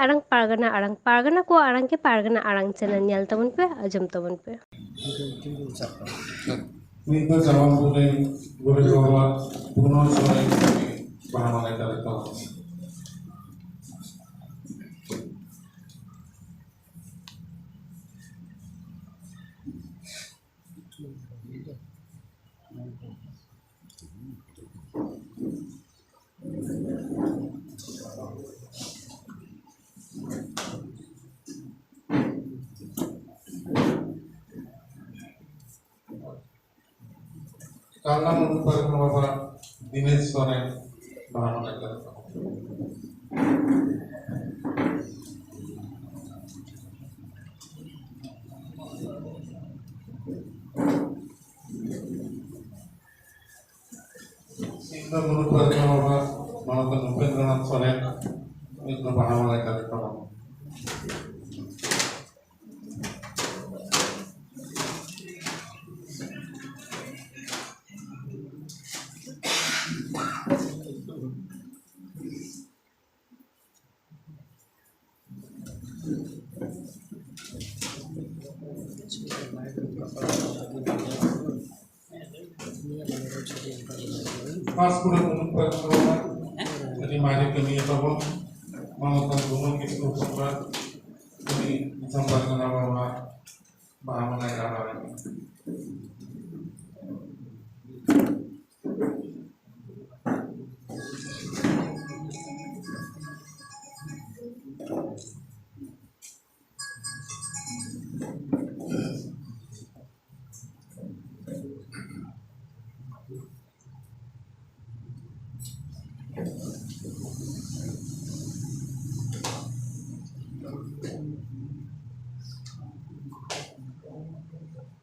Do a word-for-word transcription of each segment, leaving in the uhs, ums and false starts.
ᱟᱲᱟᱝ, ᱯᱟᱨᱜᱟᱱᱟ ᱟᱲᱟᱝ, ᱯᱟᱨᱜᱟᱱᱟ ᱠᱚᱣᱟᱜ ᱟᱲᱟᱝ ᱜᱮ ᱯᱟᱨᱜᱟᱱᱟ ᱟᱲᱟᱝ ᱪᱮᱱᱮᱞ ᱧᱮᱞ ᱛᱟᱵᱚᱱ ᱯᱮ, ᱟᱸᱡᱚᱢ ᱛᱟᱵᱚᱱ ᱯᱮ᱾ ᱱᱤᱛ ᱫᱚ ᱪᱟᱞᱟᱣ ᱵᱚᱞᱮ ᱜᱚᱰᱮᱛ ᱵᱟᱵᱟ ᱯᱩᱨᱱᱚ ᱥᱚᱨᱮᱱ ᱵᱟᱦᱟ ᱢᱟᱞᱟ ᱫᱟᱨᱮ ᱛᱟᱵᱚᱱ᱾ ᱠᱟᱞᱱᱟ ᱢᱩᱞᱩᱠ ᱯᱟᱨᱜᱟᱱᱟ ᱵᱟᱵᱟ ᱫᱤᱱᱮᱥ ᱥᱚᱨᱮᱱ ᱵᱟᱦᱟ ᱢᱟᱞᱟ ᱪᱟᱞᱟᱜ ᱠᱟᱱᱟ᱾ ᱥᱤᱞᱫᱟᱹ ᱢᱩᱞᱩᱠ ᱯᱟᱨᱜᱟᱱᱟ ᱵᱟᱵᱟ ᱢᱟᱱᱚᱛ ᱩᱯᱮᱱᱫᱨᱚᱱᱟᱛᱷ ᱥᱚᱨᱮᱱ ᱱᱤᱛ ᱫᱚ ᱵᱟᱦᱟ ᱢᱟᱞᱟ ᱪᱟᱞᱟᱜ ᱠᱟᱱᱟ᱾ ᱯᱟᱥ ᱠᱚᱨᱮ ᱩᱱᱠᱩ ᱠᱚ ᱟᱹᱰᱤ ᱢᱟᱨᱮ ᱠᱟᱹᱢᱤᱭᱟᱹ ᱛᱟᱵᱚᱱ, ᱢᱟᱱᱚᱛᱟᱱ ᱜᱚᱢᱚᱞ ᱠᱤᱥᱠᱩ ᱦᱚᱯᱚᱱ, ᱩᱱᱤ ᱫᱤᱥᱚᱢ ᱯᱟᱨᱜᱟᱱᱟ ᱵᱟᱵᱟ ᱵᱟᱦᱟ ᱢᱟᱞᱟᱭ ᱟᱨᱟᱣ ᱮᱫᱟ᱾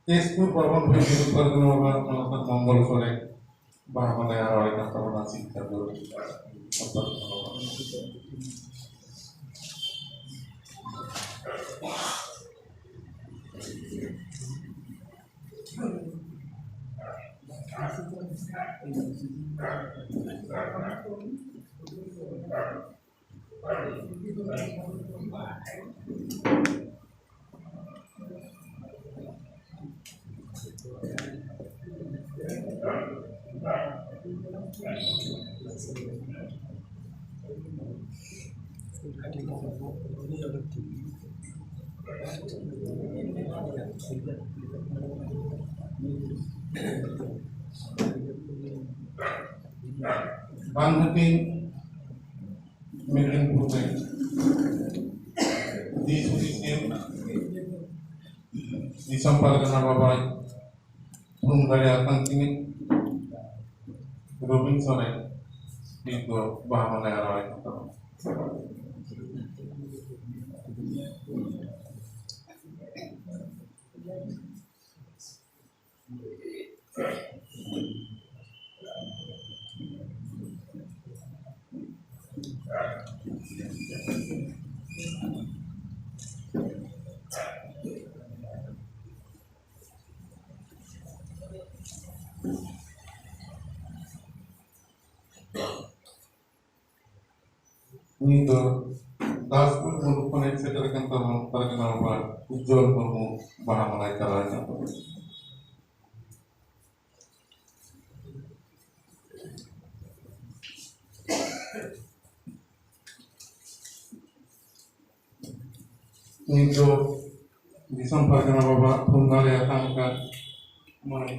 ᱛᱮᱡᱽᱯᱩᱨ ᱯᱟᱨᱵᱚᱱ ᱵᱷᱩᱢᱤ ᱩᱛᱛᱚᱨ ᱜᱚᱱᱚᱜᱚᱨ ᱢᱚᱝᱜᱚᱞ ᱥᱚᱨᱮᱱ ᱵᱟᱦᱟ ᱢᱟᱞᱟᱭ ᱟᱨᱟᱣ ᱮᱫ ᱠᱟᱱ ᱛᱟᱵᱚᱱᱟ ᱥᱤᱞᱫᱟᱹ ᱫᱩᱨᱜᱽ ᱩᱛᱛᱚᱨ ᱜᱚᱱᱚᱜᱚᱨ᱾ ᱵᱟᱝ ᱦᱟᱹᱴᱤᱧ ᱢᱮᱫᱽᱱᱤᱯᱩᱨ ᱨᱮ ᱫᱤᱥ ᱦᱩᱫᱤᱥ ᱮᱢ ᱫᱤᱥᱚᱢ ᱯᱟᱨᱜᱟᱱᱟ ᱵᱟᱵᱟᱭ ᱛᱷᱩᱢ ᱫᱟᱲᱮᱭᱟᱛᱟᱱ ᱛᱤᱧᱟᱹ᱾ ᱨᱚᱵᱤᱱ ᱥᱚᱨᱮᱱ ᱱᱤᱛ ᱫᱚ ᱵᱟᱦᱟ ᱢᱟᱞᱟᱭ ᱟᱨᱟᱣᱟᱭ ᱠᱟᱱ ᱛᱟᱵᱚᱱᱟ᱾ ᱩᱱᱤ ᱫᱚ ᱫᱟᱥᱯᱩᱨ ᱢᱩᱞᱩᱠ ᱠᱷᱚᱱᱮ ᱥᱮᱴᱮᱨ ᱟᱠᱟᱱ ᱛᱟᱵᱚᱱ ᱯᱟᱨᱜᱟᱱᱟ ᱵᱟᱵᱟ ᱩᱡᱡᱚᱞ ᱢᱩᱨᱢᱩ ᱵᱟᱦᱟ ᱢᱟᱞᱟᱭ ᱪᱟᱞᱟᱣ ᱟᱠᱟᱱ ᱛᱟᱵᱚᱱᱟ᱾ ᱱᱤᱛ ᱫᱚ ᱫᱤᱥᱚᱢ ᱯᱟᱨᱜᱟᱱᱟ ᱵᱟᱵᱟ ᱛᱷᱩᱢ ᱫᱟᱲᱮ ᱟᱠᱟᱱ ᱢᱟᱹᱭ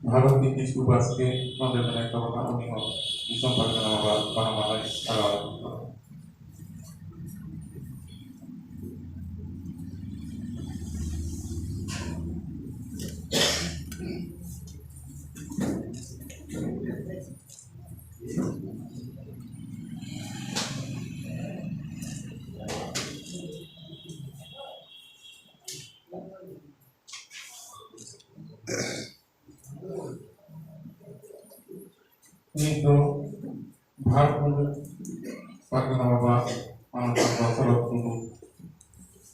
ᱵᱷᱟᱨᱚᱛᱤ ᱠᱤᱥᱠᱩ ᱵᱟᱥᱠᱮ ᱱᱚᱰᱮ ᱢᱮᱱᱟᱭ ᱛᱟᱵᱚᱱᱟ, ᱩᱱᱤ ᱦᱚᱸ ᱫᱤᱥᱚᱢ ᱯᱟᱨᱜᱟᱱᱟ ᱵᱟᱵᱟ ᱵᱟᱦᱟ ᱢᱟᱞᱟᱭ ᱟᱨᱟᱣ ᱟᱠᱟᱱ ᱛᱟᱵᱚᱱᱟ᱾ ᱱᱤᱛ ᱫᱚ ᱵᱷᱟᱴ ᱯᱩᱨᱩ ᱯᱟᱨᱜᱟᱱᱟ ᱵᱟᱵᱟ ᱢᱟᱱᱚᱛᱟᱱ ᱫᱚᱥᱚᱨᱚᱛ ᱴᱩᱰᱩ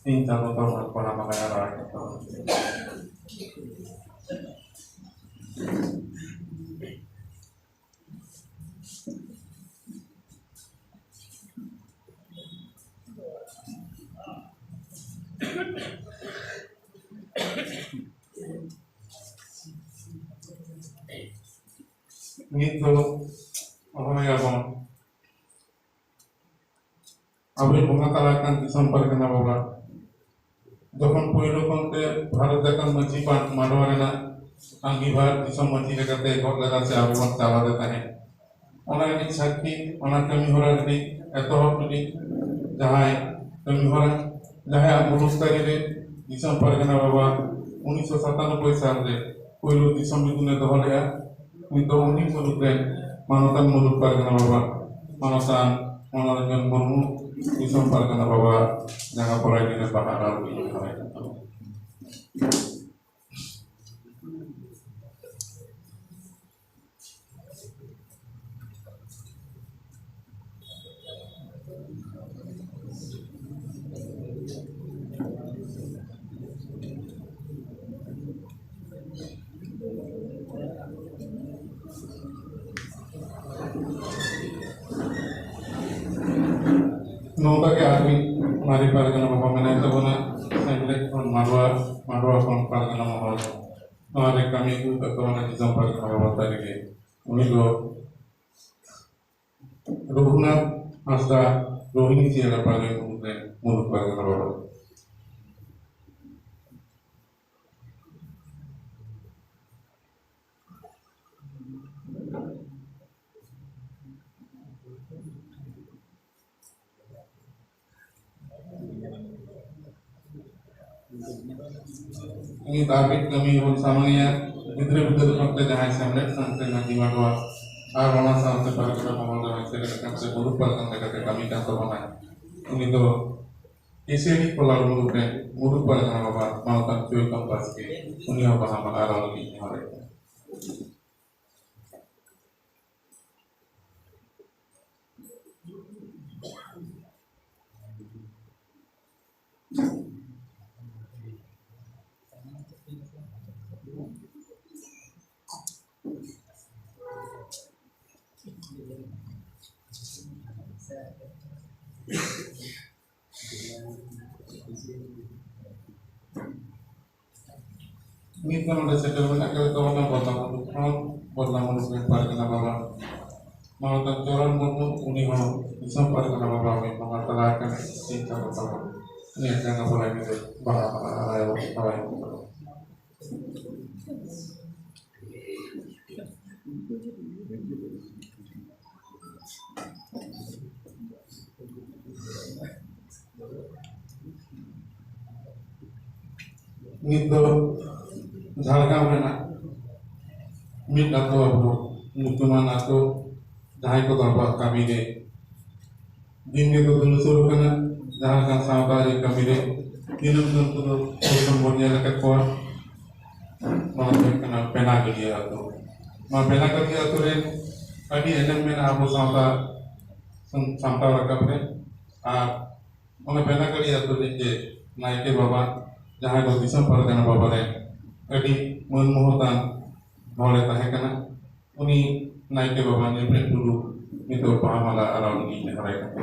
ᱛᱤᱱ ᱪᱟᱸᱫᱚ ᱛᱟᱵᱚᱱ ᱠᱚᱲᱟ ᱢᱟᱞᱟᱭ ᱟᱨᱟᱣ ᱟᱠᱟᱫ ᱛᱟᱵᱚᱱᱟ᱾ ᱱᱤᱛ ᱫᱚ ᱦᱚᱦᱚᱭᱟᱵᱚᱱ ᱟᱵᱚᱭᱤᱡ ᱵᱚᱸᱜᱟ ᱛᱟᱞᱟ ᱟᱠᱟᱱ ᱫᱤᱥᱚᱢ ᱯᱟᱨᱜᱟᱱᱟ ᱵᱟᱵᱟ᱾ ᱡᱚᱠᱷᱚᱱ ᱯᱳᱭᱞᱳ ᱠᱷᱚᱱ ᱛᱮ ᱵᱷᱟᱨᱚᱛ ᱡᱟᱠᱟᱛ ᱢᱟᱹᱡᱷᱤ ᱯᱟᱦᱴᱟ ᱢᱟᱰᱣᱟ ᱨᱮᱱᱟᱜ ᱟᱸᱜᱤᱵᱷᱟᱨ ᱫᱤᱥᱚᱢ ᱢᱟᱹᱡᱷᱤ ᱞᱮᱠᱟᱛᱮ ᱜᱚᱫ ᱞᱮᱫᱟ ᱥᱮ ᱟᱵᱚ ᱵᱚᱱ ᱪᱟᱞᱟᱣ ᱞᱮ ᱛᱟᱦᱮᱸᱫ, ᱚᱱᱟ ᱨᱤᱱᱤᱡ ᱥᱟᱹᱠᱷᱤ, ᱚᱱᱟ ᱠᱟᱹᱢᱤ ᱦᱚᱨᱟ ᱨᱤᱱᱤᱡ ᱮᱛᱚᱦᱚᱵ ᱨᱤᱱᱤᱡ ᱡᱟᱦᱟᱸᱭ ᱠᱟᱹᱢᱤ ᱦᱚᱨᱟ, ᱡᱟᱦᱟᱸᱭᱟᱜ ᱢᱩᱞᱩᱠ ᱛᱟᱹᱨᱤ ᱨᱮ ᱫᱤᱥᱚᱢ ᱯᱟᱨᱜᱟᱱᱟ ᱵᱟᱵᱟ ᱩᱱᱤᱥᱥᱚ ᱥᱟᱛᱟᱱᱚᱵᱵᱳᱭ ᱥᱟᱞ ᱨᱮ ᱯᱳᱭᱞᱳ ᱫᱤᱥᱚᱢ ᱧᱩᱛᱩᱢ ᱮ ᱫᱚᱦᱚ ᱞᱮᱫᱼᱟ, ᱱᱤᱛᱚᱜ ᱩᱱᱤ ᱢᱩᱞᱩᱠ ᱨᱮᱱ ᱢᱟᱱᱚᱛᱟᱱ ᱢᱩᱞᱩᱠ ᱯᱟᱨᱜᱟᱱᱟ ᱵᱟᱵᱟ, ᱢᱟᱱᱚᱛᱟᱱ ᱢᱚᱱᱳᱨᱚᱧᱡᱚᱱ ᱢᱩᱨᱢᱩ ᱫᱤᱥᱚᱢ ᱯᱟᱨᱜᱟᱱᱟ ᱵᱟᱵᱟ ᱡᱟᱸᱜᱟ ᱯᱚᱨᱟᱭ ᱫᱤᱱ ᱨᱮ ᱵᱟᱦᱟ ᱟᱨᱟᱣ ᱞᱟᱹᱜᱤᱫ ᱱᱮᱦᱚᱨ ᱠᱟᱱ ᱛᱟᱵᱚᱱᱟ᱾ ᱱᱚᱝᱠᱟ ᱜᱮ ᱟᱨ ᱢᱤᱫ ᱢᱟᱨᱮ ᱯᱟᱨᱜᱟᱱᱟ ᱵᱟᱵᱟ ᱢᱮᱱᱟᱭ ᱛᱟᱵᱚᱱᱟ, ᱥᱮᱢᱞᱮᱫ ᱠᱷᱚᱱ ᱢᱟᱰᱣᱟ, ᱢᱟᱰᱣᱟ ᱠᱷᱚᱱ ᱯᱟᱨᱜᱟᱱᱟ ᱢᱚᱦᱚᱞ᱾ ᱱᱚᱣᱟ ᱨᱮ ᱠᱟᱹᱢᱤ ᱟᱹᱜᱩ ᱟᱠᱟᱫ ᱛᱟᱵᱚᱱᱟ ᱫᱤᱥᱚᱢ ᱯᱟᱨᱜᱟᱱᱟ ᱵᱟᱵᱟ ᱛᱟᱹᱨᱤ ᱜᱮ᱾ ᱩᱱᱤ ᱫᱚ ᱨᱚᱜᱷᱩᱱᱟᱛᱷ ᱦᱟᱸᱥᱫᱟ, ᱨᱳᱦᱤᱱᱤ ᱪᱮᱭᱟᱨ ᱯᱟᱨᱜᱟᱱᱟ ᱢᱩᱞᱩᱠ ᱨᱮᱱ ᱢᱩᱞᱩᱠ ᱯᱟᱨᱜᱟᱱᱟ ᱵᱟᱵᱟ᱾ ᱱᱤᱛ ᱟᱨ ᱢᱤᱫ ᱠᱟᱹᱢᱤ ᱵᱚᱱ ᱥᱟᱢᱟᱝᱮᱭᱟ᱾ ᱜᱤᱫᱽᱨᱟᱹ ᱵᱤᱫᱟᱹᱞ ᱠᱷᱚᱱ ᱛᱮ ᱡᱟᱦᱟᱸᱭ ᱥᱮᱢᱞᱮᱫ ᱥᱟᱶᱛᱮ ᱢᱟᱹᱡᱷᱤ ᱢᱟᱰᱣᱟ ᱟᱨ ᱚᱱᱟ ᱥᱟᱶᱛᱮ ᱯᱟᱨᱜᱟᱱᱟ ᱢᱚᱦᱚᱞ ᱨᱮᱦᱚᱸ ᱥᱮᱞᱮᱫ ᱟᱠᱟᱱ ᱥᱮ ᱢᱩᱞᱩᱠ ᱯᱟᱨᱜᱟᱱᱟ ᱞᱮᱠᱟᱛᱮ ᱠᱟᱹᱢᱤ ᱠᱟᱱ ᱛᱟᱵᱚᱱᱟ, ᱩᱱᱤ ᱫᱚ ᱮᱥᱮᱰᱤ ᱠᱚᱞᱟᱨ ᱢᱩᱞᱩᱠ ᱨᱮᱱ ᱢᱩᱞᱩᱠ ᱯᱟᱨᱜᱟᱱᱟ ᱵᱟᱵᱟ ᱢᱟᱱᱚᱛᱟᱱ ᱪᱳᱭᱛᱚᱱ ᱵᱟᱥᱠᱮ, ᱩᱱᱤ ᱦᱚᱸ ᱵᱟᱦᱟ ᱢᱟᱞᱟ ᱟᱨᱟᱣ ᱞᱟᱹᱜᱤᱫ ᱱᱮᱦᱚᱨᱮᱫ ᱠᱟᱱᱟ᱾ ᱱᱤᱛ ᱫᱚ ᱱᱚᱰᱮ ᱥᱮᱴᱮᱨ ᱢᱮᱱᱟᱜ ᱠᱟᱫᱮ ᱛᱟᱵᱚᱱᱟ ᱵᱚᱨᱫᱷᱚᱢᱟᱱ ᱠᱷᱚᱱ, ᱵᱚᱨᱫᱷᱚᱢᱟᱱ ᱨᱮᱱ ᱯᱟᱨᱜᱟᱱᱟ ᱵᱟᱵᱟ ᱢᱟᱱᱚᱛᱟᱱ ᱪᱚᱨᱚᱱ ᱢᱩᱨᱢᱩ, ᱩᱱᱤ ᱦᱚᱸ ᱫᱤᱥᱚᱢ ᱯᱟᱨᱜᱟᱱᱟ ᱵᱟᱵᱟ ᱦᱚᱸ ᱵᱚᱸᱜᱟ ᱛᱟᱞᱟ ᱟᱠᱟᱱᱟ᱾ ᱪᱤᱱᱛᱟᱹ ᱠᱟᱛᱷᱟ ᱵᱚᱱ ᱩᱱᱤᱭᱟᱜ ᱡᱟᱸᱜᱟ ᱵᱟᱲᱟᱭ ᱢᱮ, ᱵᱟᱦᱟ ᱢᱟᱞᱟ ᱟᱨᱟᱭ ᱵᱚᱱ ᱛᱟᱞᱟᱭ ᱢᱮ᱾ ᱱᱤᱛ ᱫᱚ ᱡᱷᱟᱲᱜᱨᱟᱢ ᱨᱮᱱᱟᱜ ᱢᱤᱫ ᱟᱹᱛᱩ, ᱟᱵᱚ ᱧᱩᱛᱩᱢᱟᱱ ᱟᱹᱛᱩ, ᱡᱟᱦᱟᱸᱭ ᱠᱚᱫᱚ ᱟᱵᱚᱣᱟᱜ ᱠᱟᱹᱢᱤ ᱨᱮ ᱫᱤᱱ ᱜᱮᱠᱚ ᱫᱩᱲᱩᱵ ᱥᱩᱨ ᱠᱟᱱᱟ᱾ ᱡᱟᱦᱟᱸ ᱞᱮᱠᱟ ᱥᱟᱶᱛᱟ ᱟᱹᱨᱤ ᱠᱟᱹᱢᱤ ᱨᱮ ᱫᱤᱱᱟᱹᱢ ᱫᱤᱱ ᱠᱚᱫᱚ ᱯᱨᱚᱛᱷᱚᱢ ᱵᱚᱱ ᱧᱮᱞ ᱟᱠᱟᱫ ᱠᱚᱣᱟ᱾ ᱱᱚᱣᱟ ᱫᱚ ᱦᱩᱭᱩᱜ ᱠᱟᱱᱟ ᱯᱮᱱᱟᱜᱟᱹᱲᱤᱭᱟᱹ ᱟᱹᱛᱩ᱾ ᱱᱚᱣᱟ ᱯᱮᱱᱟᱜᱟᱹᱲᱤᱭᱟᱹ ᱟᱹᱛᱩ ᱨᱮ ᱟᱹᱰᱤ ᱮᱱᱮᱢ ᱢᱮᱱᱟᱜᱼᱟ ᱟᱵᱚ ᱥᱟᱶᱛᱟ ᱥᱟᱢᱴᱟᱣ ᱨᱟᱠᱟᱵ ᱨᱮ᱾ ᱟᱨ ᱚᱱᱟ ᱯᱮᱱᱟᱜᱟᱹᱲᱤᱭᱟᱹ ᱟᱹᱛᱩ ᱨᱤᱱᱤᱡ ᱜᱮ ᱱᱟᱭᱠᱮ ᱵᱟᱵᱟ, ᱡᱟᱦᱟᱸᱭ ᱫᱚ ᱫᱤᱥᱚᱢ ᱯᱟᱨᱜᱟᱱᱟ ᱵᱟᱵᱟ ᱨᱮ ᱟᱹᱰᱤ ᱢᱟᱹᱱ ᱢᱚᱦᱚᱛᱟᱱ ᱦᱚᱲᱮ ᱛᱟᱦᱮᱸ ᱠᱟᱱᱟ, ᱩᱱᱤ ᱱᱟᱭᱠᱮ ᱵᱟᱵᱟ ᱱᱤᱯᱷᱨᱮᱫ ᱴᱩᱰᱩ ᱱᱤᱛᱚᱜ ᱵᱟᱦᱟ ᱢᱟᱞᱟ ᱟᱨᱟᱣ ᱞᱟᱹᱜᱤᱫ ᱱᱮᱦᱚᱨᱟᱭ ᱠᱟᱱᱟ᱾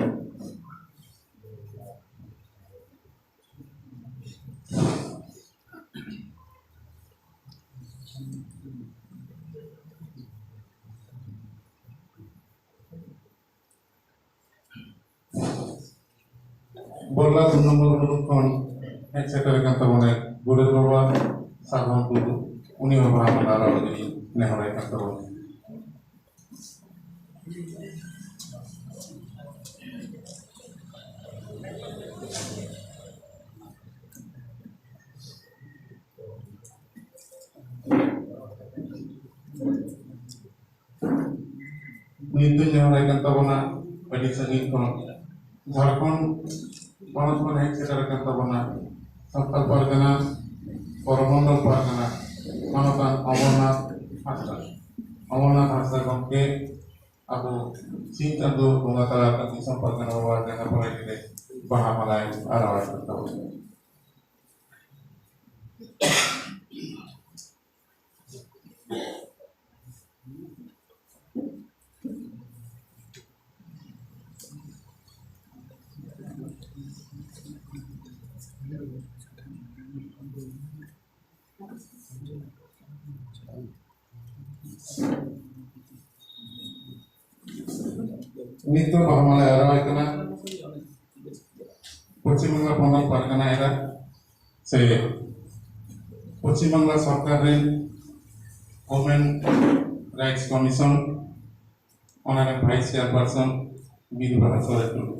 ᱵᱚᱞᱞᱟ ᱥᱩᱱᱟᱢ ᱢᱩᱨᱢᱩ ᱠᱷᱚᱱ ᱦᱮᱡ ᱥᱮᱴᱮᱨ ᱟᱠᱟᱱ ᱛᱟᱵᱚᱱᱟᱭ ᱜᱚᱰᱮᱛ ᱵᱟᱵᱟ ᱥᱟᱫᱷᱚᱱ ᱴᱩᱰᱩ, ᱩᱱᱤ ᱦᱚᱸ ᱵᱟᱦᱟ ᱢᱟᱞᱟ ᱟᱨᱟᱣ ᱞᱟᱹᱜᱤᱫ ᱱᱮᱦᱚᱨᱟᱭ ᱠᱟᱱ ᱛᱟᱵᱚᱱᱟ᱾ ᱱᱤᱛ ᱫᱚ ᱱᱮᱦᱚᱨᱟᱭ ᱠᱟᱱ ᱛᱟᱵᱚᱱᱟ ᱟᱹᱰᱤ ᱥᱟᱺᱜᱤᱧ ᱠᱷᱚᱱ ᱡᱷᱟᱲᱠᱷᱚᱸᱰ ᱯᱚᱱᱚᱛ ᱠᱷᱚᱱ ᱦᱮᱡ ᱥᱮᱴᱮᱨ ᱟᱠᱟᱱ ᱛᱟᱵᱚᱱᱟ ᱥᱟᱱᱛᱟᱲ ᱯᱟᱨᱜᱟᱱᱟ, ᱠᱚᱨᱚᱢᱚᱱᱰᱚᱞ ᱯᱟᱨᱜᱟᱱᱟ ᱢᱟᱱᱚᱛᱟᱱ ᱚᱢᱚᱨᱱᱟᱛᱷ ᱦᱟᱸᱥᱫᱟ᱾ ᱚᱢᱚᱨᱱᱟᱛᱷ ᱦᱟᱸᱥᱫᱟ ᱜᱚᱢᱠᱮ ᱟᱵᱚ ᱥᱤᱧ ᱪᱟᱸᱫᱳ ᱵᱚᱸᱜᱟ ᱛᱟᱞᱟ ᱟᱠᱟᱱ ᱫᱤᱥᱚᱢ ᱯᱟᱨᱜᱟᱱᱟ ᱵᱟᱵᱟ ᱡᱟᱸᱜᱟ ᱯᱟᱲᱟᱜᱤ ᱨᱮ ᱵᱟᱦᱟ ᱢᱟᱞᱟᱭ ᱟᱨᱟᱣ ᱟᱠᱟᱫ ᱛᱟᱵᱚᱱᱟ᱾ ᱱᱤᱛ ᱫᱚ ᱵᱟᱦᱟ ᱢᱟᱞᱟ ᱟᱨᱟᱣ ᱠᱟᱱᱟ᱾ ᱯᱚᱪᱷᱤᱢ ᱵᱟᱝᱞᱟ ᱯᱚᱱᱚᱛ ᱯᱟᱨᱜᱟᱱᱟ ᱮᱨᱟ ᱥᱮ ᱯᱚᱪᱷᱤᱢ ᱵᱟᱝᱞᱟ ᱥᱚᱨᱠᱟᱨ ᱨᱮᱱ Women Rights Commission, ᱚᱱᱟ ᱨᱮᱱ Vice Chairperson ᱵᱤᱨ ᱵᱟᱦᱟ ᱥᱚᱨᱮᱱ ᱴᱩᱰᱩ᱾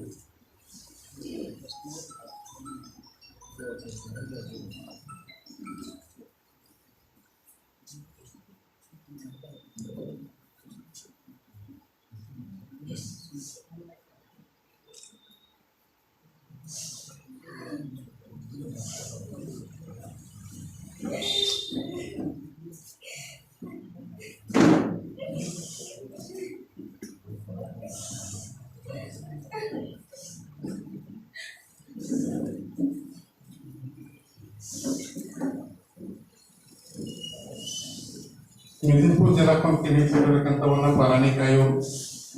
ᱢᱮᱫᱤᱱᱯᱩᱨ ᱡᱮᱞᱟ ᱠᱷᱚᱱ ᱠᱤᱱ ᱦᱮᱡ ᱥᱮᱴᱮᱨ ᱟᱠᱟᱱ ᱛᱟᱵᱚᱱᱟ ᱯᱟᱨᱟᱱᱤᱠ ᱟᱭᱳ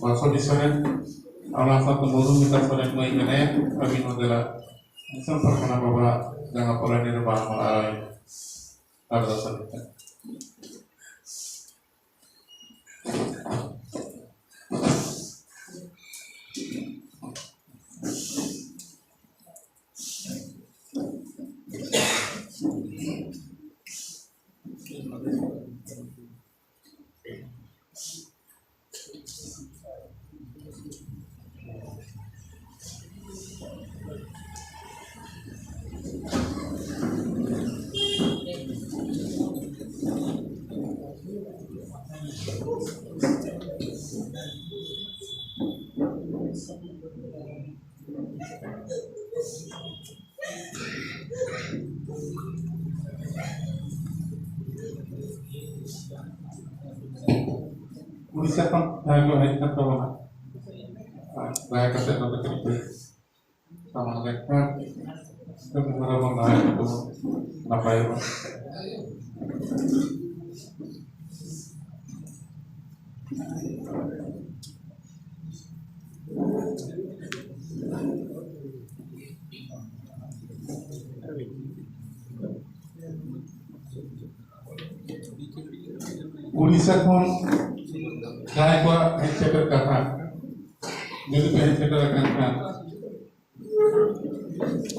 ᱵᱟᱥᱚᱵᱤ ᱥᱚᱨᱮᱱ, ᱚᱱᱟ ᱥᱟᱶᱛᱮ ᱢᱚᱫᱷᱩᱢᱤᱛᱟ ᱥᱚᱨᱮᱱ ᱢᱟᱹᱭ ᱢᱮᱱᱟᱭᱟ, ᱟᱹᱵᱤᱱ ᱦᱚᱸ ᱫᱮᱞᱟ ᱫᱤᱥᱚᱢ ᱯᱟᱨᱜᱟᱱᱟ ᱵᱟᱵᱟ ᱡᱟᱸᱜᱟ ᱯᱟᱨᱟᱱᱤ ᱨᱮ ᱵᱟᱦᱟ ᱢᱟᱞᱟ ᱟᱨᱟᱣ ᱟᱨᱫᱟᱥ ᱟᱹᱞᱤᱧ ᱠᱟᱱᱟ᱾ ᱩᱲᱤᱥᱥᱟ ᱠᱷᱚᱱ ᱡᱟᱦᱟᱸᱭ ᱠᱚ ᱦᱮᱡ ᱠᱟᱱ ᱛᱟᱵᱚᱱᱟ, ᱫᱟᱭᱟ ᱠᱟᱛᱮ ᱱᱚᱰᱮ ᱠᱟᱹᱴᱤᱡ ᱯᱮ ᱥᱟᱢᱟᱝ ᱞᱮᱱᱠᱷᱟᱱ ᱠᱟᱹᱢᱤ ᱦᱚᱨᱟ ᱵᱚᱱ ᱞᱟᱦᱟ ᱤᱫᱤ ᱛᱟᱵᱚᱱ ᱱᱟᱯᱟᱭᱚᱜᱼᱟ᱾ ᱩᱲᱤᱥᱥᱟ ᱠᱷᱚᱱ ᱡᱟᱦᱟᱸᱭ ᱠᱚᱣᱟᱜ ᱦᱮᱡ ᱥᱮᱴᱮᱨ ᱠᱟᱛᱷᱟ, ᱡᱩᱫᱤ ᱯᱮ ᱦᱮᱡ ᱥᱮᱴᱮᱨ ᱟᱠᱟᱱ ᱠᱷᱟᱱ,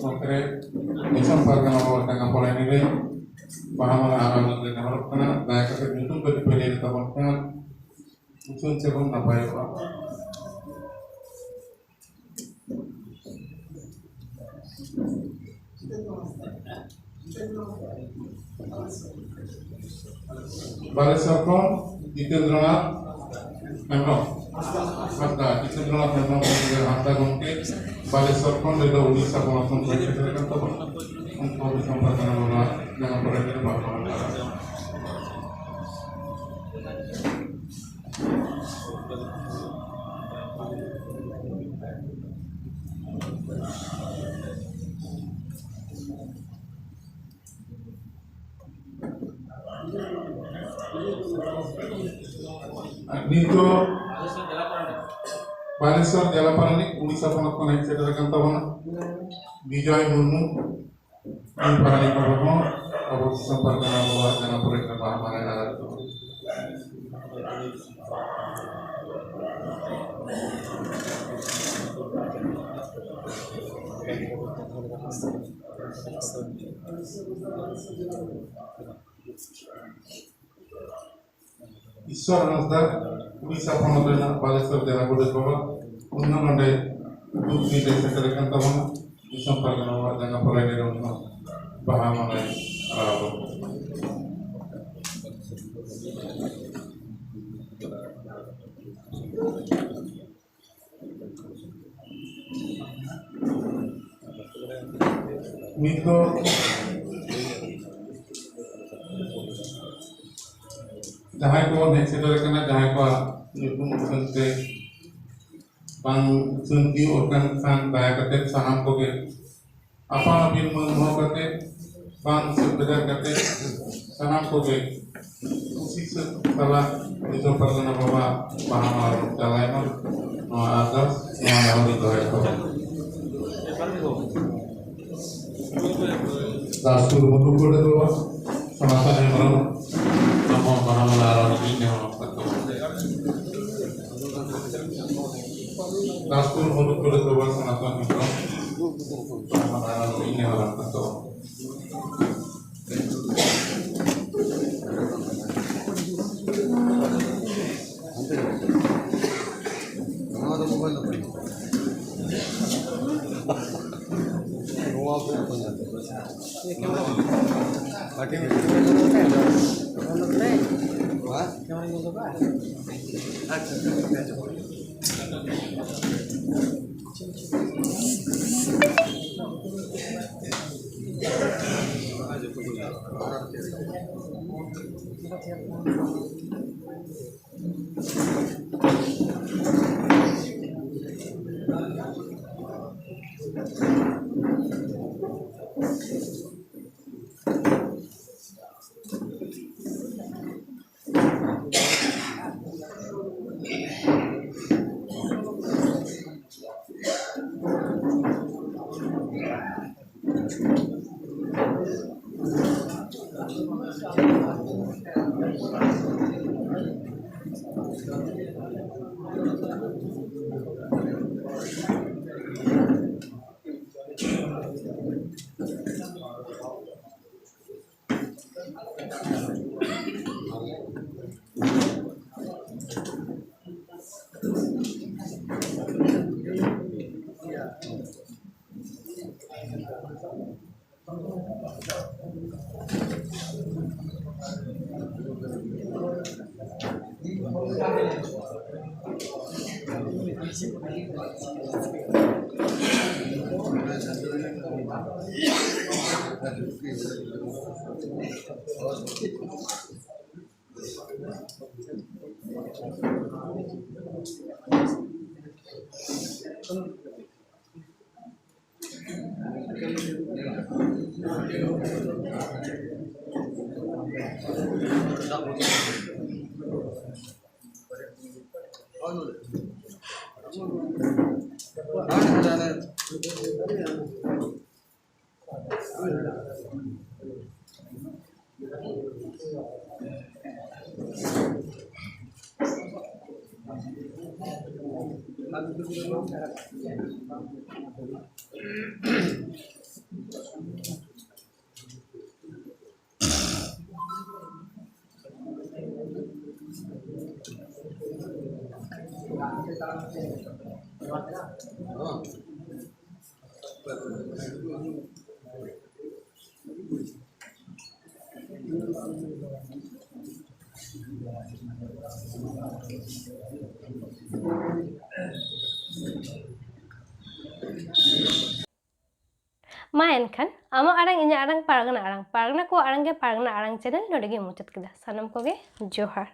ᱱᱚᱛᱮ ᱨᱮ ᱫᱤᱥᱚᱢ ᱯᱟᱨᱜᱟᱱᱟ ᱵᱟᱵᱟ ᱡᱟᱸᱜᱟ ᱯᱚᱲᱟ ᱨᱮ ᱵᱟᱦᱟ ᱢᱟᱞᱟ ᱟᱨᱟᱣ ᱞᱟᱹᱜᱤᱫ ᱞᱮ ᱱᱮᱦᱚᱨᱚᱜ ᱠᱟᱱᱟ᱾ ᱫᱟᱭᱟ ᱠᱟᱛᱮ ᱧᱩᱛᱩᱢ ᱠᱟᱹᱴᱤᱡ ᱯᱮ ᱞᱟᱹᱭ ᱛᱟᱵᱚᱱ ᱠᱷᱟᱱ ᱩᱪᱷᱟᱹᱱ ᱥᱮᱵᱚᱱ ᱱᱟᱯᱟᱭᱚᱜᱼᱟ᱾ ᱵᱟᱞᱮᱥᱚᱨ ᱠᱷᱚᱱ ᱡᱤᱛᱮᱱᱫᱨᱚᱱᱟᱛᱷ ᱦᱮᱢᱵᱨᱚᱢ, ᱦᱟᱸᱥᱫᱟ, ᱡᱤᱛᱮᱱᱫᱨᱚᱱᱟᱛᱷ ᱦᱮᱢᱵᱨᱚᱢ ᱦᱟᱸᱥᱫᱟ ᱜᱚᱢᱠᱮ, ᱵᱟᱞᱮᱥᱚᱨ ᱠᱷᱚᱱ ᱨᱮᱫᱚ ᱩᱲᱤᱥᱥᱟ ᱯᱚᱱᱚᱛ ᱠᱷᱚᱱ ᱠᱚ ᱦᱮᱡ ᱥᱮᱴᱮᱨ ᱟᱠᱟᱱ ᱛᱟᱵᱚᱱᱟ᱾ ᱩᱱᱠᱩ ᱫᱤᱥᱚᱢ ᱯᱟᱨᱜᱟᱱᱟ ᱵᱟᱵᱟ ᱡᱟᱸᱜᱟ ᱯᱚᱨᱮ ᱨᱮ ᱵᱟᱯᱞᱟ ᱠᱟᱱᱟ᱾ ᱟᱨ ᱱᱤᱛᱚᱜ ᱵᱟᱞᱮᱥᱚᱨ ᱡᱮᱞᱟ ᱯᱟᱨᱟᱱᱤᱠ ᱩᱲᱤᱥᱥᱟ ᱯᱚᱱᱚᱛ ᱠᱷᱚᱱ ᱦᱮᱡ ᱥᱮᱴᱮᱨ ᱟᱠᱟᱱ ᱛᱟᱵᱚᱱᱟ ᱵᱤᱡᱚᱭ ᱢᱩᱨᱢᱩ, ᱩᱱᱤ ᱯᱟᱨᱟᱱᱤᱠ ᱵᱟᱵᱟ ᱦᱚᱸ ᱟᱵᱚ ᱫᱤᱥᱚᱢ ᱯᱟᱨᱜᱟᱱᱟ ᱵᱟᱵᱟ ᱡᱟᱸᱜᱟ ᱯᱚᱨᱮ ᱨᱮ ᱵᱟᱦᱟ ᱢᱟᱞᱟᱭ ᱟᱨᱟᱣ ᱛᱟᱵᱚᱱᱟ᱾ ᱤᱥᱥᱚᱨ ᱦᱟᱸᱥᱫᱟ, ᱩᱲᱤᱥᱥᱟ ᱯᱚᱱᱚᱛ ᱨᱮᱱᱟᱜ ᱵᱟᱞᱮᱥᱚᱨ ᱡᱮᱞᱟ ᱜᱚᱰᱮᱛ ᱵᱟᱵᱟ, ᱩᱱᱤ ᱦᱚᱸ ᱱᱚᱰᱮ ᱫᱩᱠ ᱫᱤᱱ ᱨᱮ ᱥᱮᱴᱮᱨ ᱟᱠᱟᱱ ᱛᱟᱵᱚᱱᱟ᱾ ᱫᱤᱥᱚᱢ ᱯᱟᱨᱜᱟᱱᱟ ᱵᱟᱵᱟ ᱡᱟᱸᱜᱟ ᱯᱚᱨᱮ ᱨᱮ ᱩᱱᱤ ᱦᱚᱸ ᱵᱟᱦᱟ ᱢᱟᱞᱟᱭ ᱟᱨᱟᱣ ᱟᱵᱚᱱ ᱠᱟᱱᱟ᱾ ᱱᱤᱛ ᱫᱚ ᱡᱟᱦᱟᱸᱭ ᱠᱚᱵᱚᱱ ᱦᱮᱡ ᱥᱮᱴᱮᱨ ᱟᱠᱟᱱᱟ, ᱡᱟᱦᱟᱸᱭ ᱠᱚᱣᱟᱜ ᱧᱩᱛᱩᱢ ᱩᱪᱷᱟᱹᱱ ᱛᱮ ᱵᱟᱝ ᱩᱪᱷᱟᱹᱱ ᱛᱤᱭᱳᱜ ᱟᱠᱟᱱ ᱠᱷᱟᱱ, ᱫᱟᱭᱟ ᱠᱟᱛᱮ ᱥᱟᱱᱟᱢ ᱠᱚᱜᱮ ᱟᱯᱟᱱ ᱟᱹᱯᱤᱱ ᱢᱟᱹᱱ ᱦᱚᱦᱚ ᱠᱟᱛᱮ ᱵᱟᱝ ᱥᱟᱹᱛ ᱵᱷᱮᱜᱟᱨ ᱠᱟᱛᱮ ᱥᱟᱱᱟᱢ ᱠᱚᱜᱮ ᱠᱩᱥᱤ ᱥᱟᱹᱛ ᱥᱟᱞᱟᱜ ᱫᱤᱥᱚᱢ ᱯᱟᱨᱜᱟᱱᱟ ᱵᱟᱵᱟ ᱵᱟᱦᱟ ᱢᱟᱞᱟ ᱵᱚᱱ ᱪᱟᱞᱟᱭ ᱢᱟ᱾ ᱱᱚᱣᱟ ᱟᱨᱫᱟᱥ, ᱱᱚᱣᱟ ᱱᱮᱦᱚᱨ ᱤᱧ ᱫᱚᱦᱚᱭᱮᱫ ᱛᱟᱵᱚᱱᱟ᱾ ᱫᱟᱥᱯᱩᱨ ᱢᱩᱱᱩᱠ ᱜᱚᱰᱮᱛ ᱵᱟᱵᱟ, ᱥᱚᱱᱟᱛᱚᱱ ᱦᱮᱢᱵᱨᱚᱢ, ᱟᱢ ᱦᱚᱸ ᱵᱟᱦᱟ ᱢᱟᱞᱟ ᱟᱨᱟᱣ ᱢᱟ ᱮᱱᱠᱷᱟᱱ, ᱟᱢᱟᱜ ᱟᱲᱟᱝ ᱤᱧᱟᱹᱜ ᱟᱲᱟᱝ ᱯᱟᱨᱜᱟᱱᱟ ᱟᱲᱟᱝ, ᱯᱟᱨᱜᱟᱱᱟ ᱠᱚᱣᱟᱜ ᱟᱲᱟᱝ ᱜᱮ ᱯᱟᱨᱜᱟᱱᱟ ᱟᱲᱟᱝ ᱪᱮᱱᱮᱞ ᱱᱚᱰᱮ ᱜᱮ ᱢᱩᱪᱟᱹᱫ ᱠᱮᱫᱟ᱾ ᱥᱟᱱᱟᱢ ᱠᱚᱜᱮ ᱡᱚᱦᱟᱨ᱾